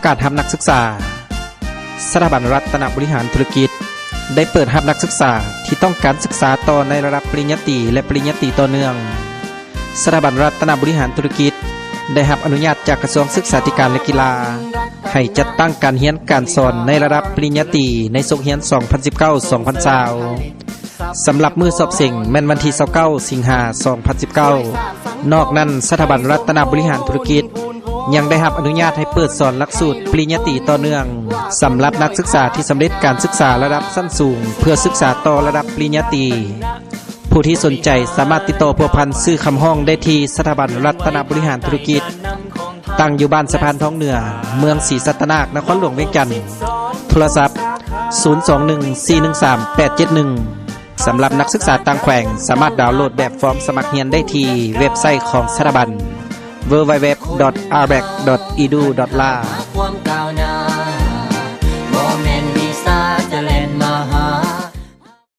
ການຮັບນັກສຶກສາ. ສະຖາບັນລັດຕະນະບໍລິຫານທຸລະກິດ ໄດ້ເປີດຮັບນັກສຶກສາທີ່ຕ້ອງການສຶກສາຕໍ່ໃນລະດັບປະລິນຍາຕີ ແລະ ປະລິນຍາຕີຕໍ່ເນື່ອງ. ສະຖາບັນລັດຕະນະບໍລິຫານທຸລະກິດ ໄດ້ຮັບອະນຸຍາດຈາກກະຊວງສຶກສາທິການ ແລະ ກິລາ ໃຫ້ຈັດຕັ້ງການຮຽນການສອນໃນລະດັບປະລິນຍາຕີ ໃນສົກຮຽນສອງພັນສິບເກົ້າ ສອງພັນຊາວ ສຳລັບມື້ສອບເສັງແມ່ນວັນທີຊາວເກົ້າ ສິງຫາ ສອງພັນສິບເກົ້າ. ນອກນັ້ນ, ສະຖາບັນລັດຕະນະບໍລິຫານທຸລະກິດ ຍັງໄດ້ຮັບອະນຸຍາດໃຫ້ເປີດສອນຫຼັກສູດປະລິນຍາຕີຕໍ່ເນື່ອງ ສຳລັບນັກສຶກສາທີ່ສຳເລັດການສຶກສາລະດັບຊັ້ນສູງ ເພື່ອສຶກສາຕໍ່ລະດັບປະລິນຍາຕີ. ຜູ້ທີ່ສົນໃຈສາມາດຕິດຕໍ່ພົວພັນຊື່ຄຳຮ້ອງໄດ້ທີ່ສະຖາບັນລັດຕະນະບໍລິຫານທຸລະກິດ ຕັ້ງຢູ່ບ້ານສະພານທອງເໜືອ, ເມືອງສີສັດຕະນາກ, ນະຄອນຫຼວງວຽງຈັນ. ໂທລະສັບ ສູນສອງໜຶ່ງ ສີ່ໜຶ່ງສາມ ແປດເຈັດໜຶ່ງ. ສຳລັບນັກສຶກສາຕ່າງແຂວງ ສາມາດດາວໂຫຼດແບບຟອມສະໝັກຮຽນໄດ້ທີ່ເວັບໄຊຂອງສະຖາບັນ www.arbac.edu.la.